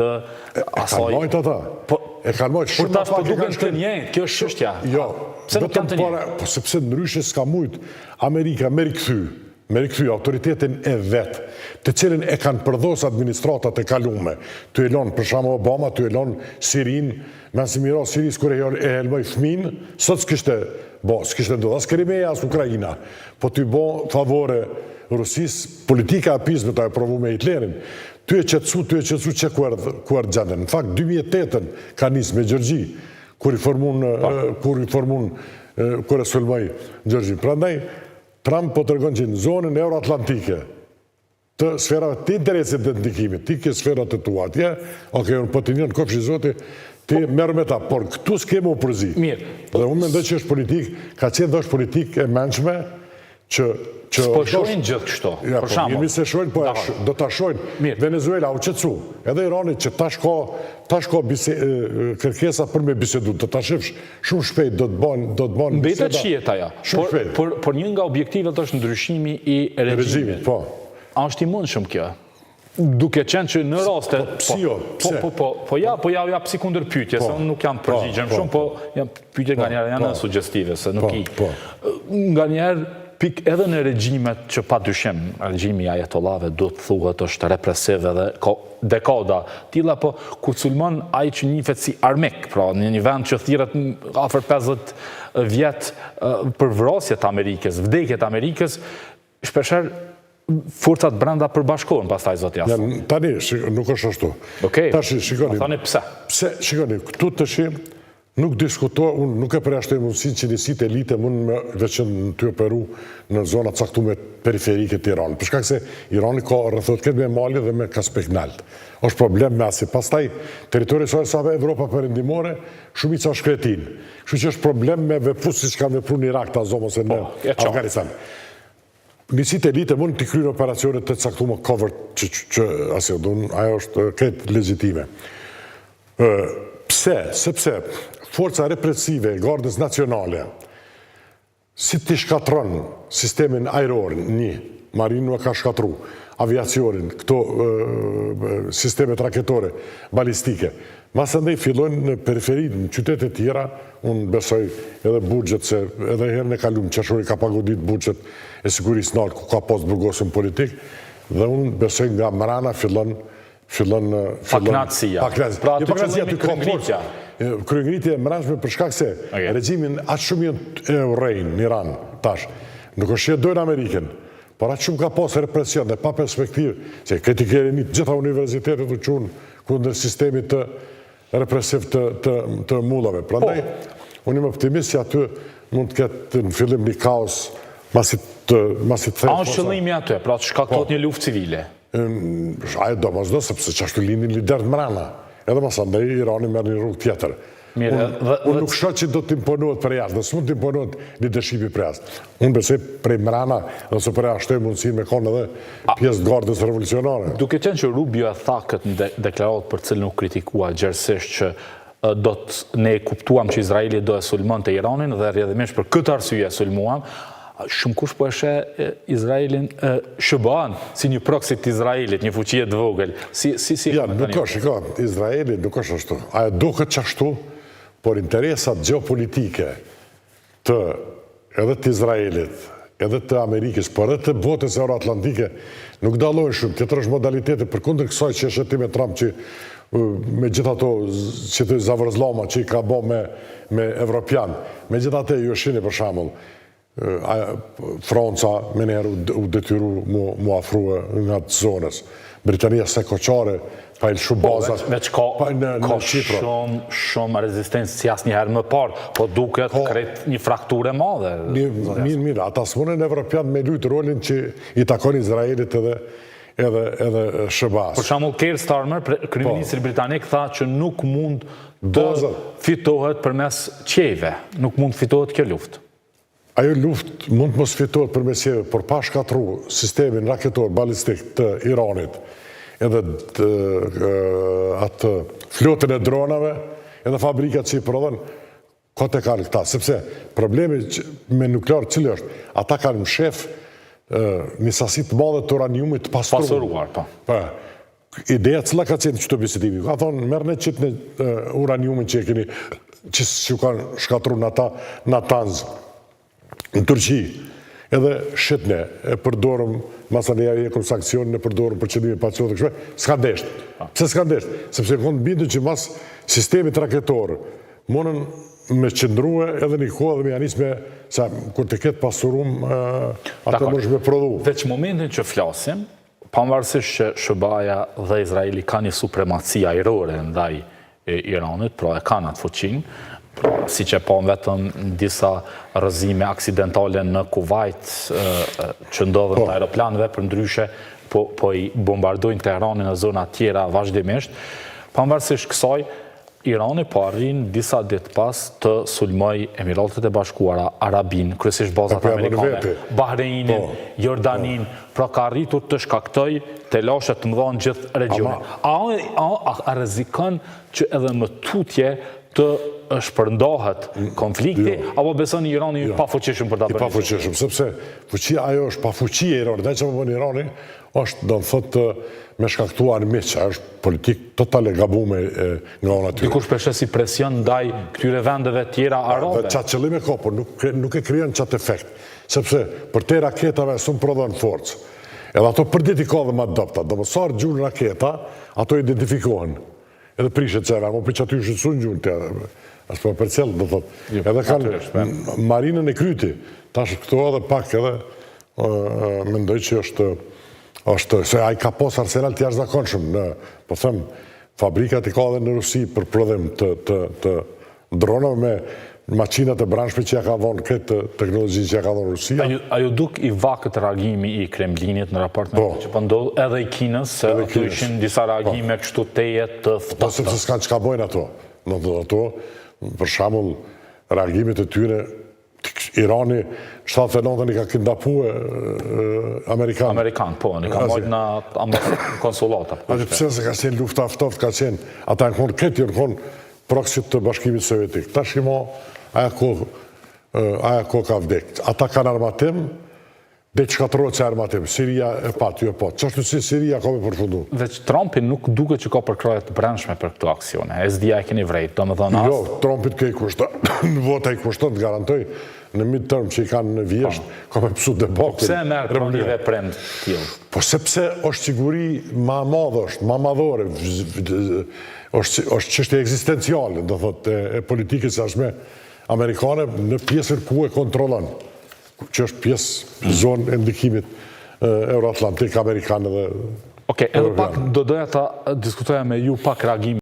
Të asaj... E kanë majtë ata. Po, e kanë majtë shumë tash po duken të njëjtë, kjo është çështja. Jo, pse nuk janë të njëjtë? Po sepse ndryshe s'ka mujt Amerika me rikthy, me rikthy autoritetin e vet, të cilin e kanë përdhos administratat e kalume. Tu e lon për shembull Obama, tu e lon Sirinë, masi me i ra Sirisë kur e e helmoi fëmin, sot s'kishte bo, s'kishte ndodh as Krimeja as Ukraina. Po tu i bo favore Rusisë, politika e apizmit ajo provu me Hitlerin. Tu e qetësu, tu e qetësu që ku erdh, ku erdh gjendja. Në fakt, 2008-ën ka nisë me Gjeorgji, kur i formun, po. kur i formun, kur e sulmoi Gjeorgjinë. Prandaj, Trump po tregon që në zonën euroatlantike, të sferave të interesit dhe të ndikimit, ti ke sferat e tua atje, ok, unë po të njën, kofshi zoti, ti po. merr me ta, por këtu s'ke me u përzi. Mirë. Dhe unë mendoj që është politikë, ka qenë dhe është politikë e mençme, që që S'po shohin gjithë kështu. Ja, për po, shembull. Jemi se shohin, po do ta shohin. Venezuela u qetësu. Edhe Irani që tash ka tash ka bise, kërkesa për me bisedu, do ta shifsh shumë shpejt do të bën do të bën Mbetet shihet ajo. Shumë por, shpejt. Por por një nga objektivat është ndryshimi i regjimit. Regjimit, po. A është i mundshëm kjo? Duke qenë që në raste po, pse jo, po, po, po, po ja, po ja, ja si kundërpyetje, se unë nuk jam përgjigjem shumë, po jam pyetje nganjëherë janë sugjestive, se nuk i nganjëherë pik edhe në regjimet që pa dyshim, regjimi i ajatollave do të thuhet është represiv edhe ka dekada tilla, po kur sulmon ai që njihet si armik, pra në një vend që thirret afër 50 vjet për vrasje të Amerikës, vdekje të Amerikës, Shpeshherë forcat brenda përbashkohen pastaj zoti Hasan. Ja, tani nuk është ashtu. Okej. Tash shikoni. Ma thoni pse? Pse shikoni, këtu tash nuk diskutohet, unë nuk e përjashtoj mundësinë që njësitë elite mund me veçën të operu në zona caktume periferike të Iranit. Për shkak se Irani ka rrethohet këtë me mali dhe me Kaspik nalt. Është problem me asi. Pastaj, territori saj sa Evropa perëndimore, shumica është shkretinë. Kështu që është problem me vepru siç kanë vepru në Irak ta zomë ose në po, Afganistan. Njësitë elite mund të kryejnë operacione të caktuara covert që, që, që asi, do, ajo është krejt legjitime. Ë, pse? Sepse forca represive e Gardës Nacionale si ti shkatërron sistemin ajror, një, marinën e ka shkatërru, aviacionin, këto e, sistemet raketore, balistike. Masandej fillojnë në periferi, në qytete tjera, unë besoj edhe burgjet se edhe herën e kalum qershori ka pa godit burgjet e sigurisë naltë ku ka pas burgosën politik, dhe unë besoj nga mrena fillon fillon fillon pakënaqësia. Pakënaqësia. Pra jo, aty pakënaqësia qëllimi aty ka kryengritja. forcë. Kryengritje e mbrendshme për shkak se okay. regjimin aq shumë janë e urrejnë në Iran tash. Nuk është që e dojnë Amerikën, por aq shumë ka pas represion dhe pa perspektivë, se këtë i keni të gjitha universitetet u çunë kundër sistemit të represiv të të të mullave. Prandaj po. unë jam optimist që aty mund të ketë në fillim një kaos masi të masi të A është qëllimi aty, pra të shkaktohet po. një luftë civile? Ajo domosdo, sepse qashtu lindin liderët mrena. Edhe masandej Irani merr një rrugë tjetër. Mirë, unë, dhe, unë nuk shoh që do të imponohet prej jashtë, dhe s'mund të imponohet leadershipi prej jashtë. Unë besoj prej mrena, dhe s'e përjashtoj mundësinë me konë edhe pjesë të gardës revolucionare. Duke qenë që Rubio e tha këtë në deklaratë për cilën u kritikua gjerësisht që do të ne kuptuam që Izraeli do e sulmonte Iranin dhe rrjedhimisht për këtë arsye e sulmuam, shumë kush po e sheh Izraelin, SHBA-n si një proxy të Izraelit, një fuqie të vogël. Si si si Ja, nuk është, shiko, Izraeli nuk është ashtu. Ajo duket qashtu, por interesat gjeopolitike të edhe të Izraelit, edhe të Amerikës, por edhe të botës euroatlantike nuk dallojnë shumë. Tjetër është modaliteti përkundër kësaj që është ti me Trump që me gjithë ato që të zavërzlama që i ka bo me, me evropian. Megjithatë, ju e shihni për shembull, Franca menjëherë u detyru mu, mu afru nga të zonës. Britania s'e ka qare, pa i lëshu po, bazat. Veç ka, pa, në, ka në Qipro. shumë, shumë rezistencë si asnjëherë më parë, po duket Ka- krejt një frakturë e madhe. Një, mirë, mirë, ata s'munden evropian me lujt rolin që i takon Izraelit edhe edhe edhe SHBA-s. Për shembull, Keir Starmer, pre- kryeministri Po. britanik, tha që nuk mund të Bazat. fitohet përmes qiejve, nuk mund të fitohet kjo luftë. Ajo luftë mund të mos fitohet përmes qiejve, por pa shkatërru sistemin raketor balistik të Iranit, edhe të, atë flotën e dronave, edhe fabrikat që i prodhon, kot e kanë këta, sepse problemi që, me nuklear cili është, ata kanë mshef një sasi të madhe të uraniumit të pastruar. Pasuruar, po. Po. Ideja cila ka qenë qëto bisedimi? Ka thonë, merrne qitne uraniumin që e keni, që s'ju kanë shkatru në ata, Natanz, në Turqi, edhe shitne, e përdorëm, masanej ja hekim sankcionin, e përdorëm për qëllime paqësore dhe kështu, s'ka desht. Pse s'ka desht? Sepse kanë bindur që mas sistemit raketor, munën me qëndrue edhe një kohë dhe me ja nis me, sa kur të ketë pasurum, atë mundesh me prodhu. Veç momentin që flasim, Pavarësisht që SHBA-ja dhe Izraeli kanë një supremaci ajrore ndaj Iranit, pra e kanë atë fuqinë, pra siç e pamë vetëm disa rrëzime aksidentale në Kuvajt që ndodhën të aeroplanëve, përndryshe po, po i bombardojnë Teheranin në zona tjera vazhdimisht. Pavarësisht kësaj, Irani po arrin disa ditë pas të sulmojë Emiratet e Bashkuara, Arabinë, kryesisht bazat amerikane, Bahreinin, po, Jordaninë, po. pra ka arritur të shkaktojë telashe të mëdha në gjithë regjionin. A, a, a, a rrezikon që edhe më tutje të shpërndahet konflikti, jo. apo besoni Irani jo. i pafuqishëm për ta bërë? I pafuqishëm, sepse fuqia ajo është pafuqia e Iranit, ajo që po bën Irani është do të thotë me shkaktu armiq, ajo është politikë total e gabume nga ona tyre. Dikush po e sheh si presion ndaj këtyre vendeve tjera arabe. Dhe qatë qëllim e ka, por nuk, nuk e krijon qatë efekt, sepse përtej raketave s'un prodhon forcë. Edhe ato përditë i ka dhe ma të dobta, do sa herë gjun raketa, ato identifikohen. Edhe prishet qera, mo për që aty është s'un gjun të as po përcjell, do thotë. Jo, edhe kanë po. marinën e kryti. Tash këto edhe pak edhe mendoj që është është se ai ka pas arsenal të jashtëzakonshëm në, po them, fabrikat i ka edhe në Rusi për prodhim të të të dronave me maqinat e brendshme që ja ka dhonë këtë teknologjinë që ja ka dhonë Rusia. A ju duk i vakët reagimi i Kremlinit në raport me po. që po ndodh edhe i Kinës, se ato ishin disa po. reagime kështu tejet të ftohta. Po sepse s'kanë çka bojnë ato. Do të ato, për shembull, reagimet e tyre Irani 79 i ka kidnapue Amerikan. Amerikan, po, i ka majtë në konsullata. Po, Atë pse se ka qenë lufta e ftoftë, ka qenë, ata janë konë këtë, janë konë proksi të bashkimit sovjetik. Tash mo, aja kohë, aja kohë ka vdek. Ata kanë armatim, Dhe të shkatërrohet si armatim. Siria e pat, ju e pat. Qashtu si Siria ka me përfundu. Veç Trumpi nuk duket që ka përkrahje të brendshme për këto aksione. E s'di a e keni vrejt, domethënë as... Jo, Trumpit kjo i kushton, në vota i kushton, të garantoj, në midterm që i kanë në vjeshtë, po. ka me pësu debakël. Po pse e merr pra një veprim të tillë? Po sepse është siguri ma e madhe është, ma madhore, është, është çështje ekzistenciale, do thotë, e, e politikës së jashtme amerikane në pjesën ku e kontrollon. që është pjesë zonë e ndikimit euroatlantik, amerikan dhe Okej, edhe pak do doja ta diskutoja me ju pak reagimin.